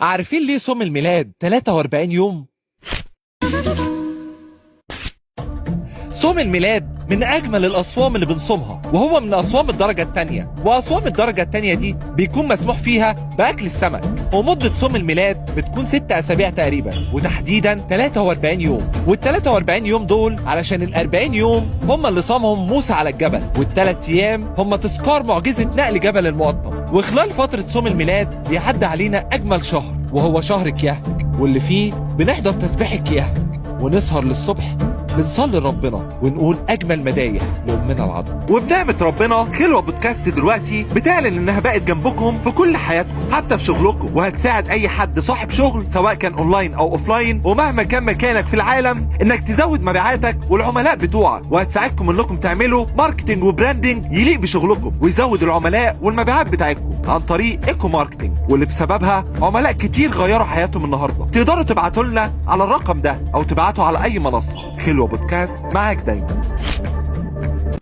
عارفين ليه صوم الميلاد 43 يوم؟ صوم الميلاد من أجمل الأصوام اللي بنصومها، وهو من أصوام الدرجة الثانية، وأصوام الدرجة الثانية دي بيكون مسموح فيها بأكل السمك. ومدة صوم الميلاد بتكون 6 أسابيع تقريبا، وتحديدا 43 يوم. وال 43 يوم دول علشان ال 40 يوم هم اللي صامهم موسى على الجبل، والثلاث أيام هم تذكار معجزة نقل جبل المقطم. وخلال فترة صوم الميلاد بيعدي علينا أجمل شهر، وهو شهر كيهك، واللي فيه بنحضر تسبيح كيهك ونسهر للصبح، بنصلي لربنا ونقول أجمل مدايح لأمنا العذراء. وبنعمة ربنا خلوة بودكاست دلوقتي بتعلن إنها بقت جنبكم في كل حياتكم، حتى في شغلكم، وهتساعد أي حد صاحب شغل سواء كان أونلاين أو offline، ومهما كان مكانك في العالم، إنك تزود مبيعاتك والعملاء بتوعك. وهتساعدكم إنكم تعملوا marketing و branding يليق بشغلكم ويزود العملاء والمبيعات بتاعتكم عن طريق eco marketing، واللي بسببها عملاء كتير غيروا حياتهم النهارده. تقدروا تبعتوا لنا على الرقم ده او تبعتوا على اي منصه. خلوه بودكاست معاك دايما.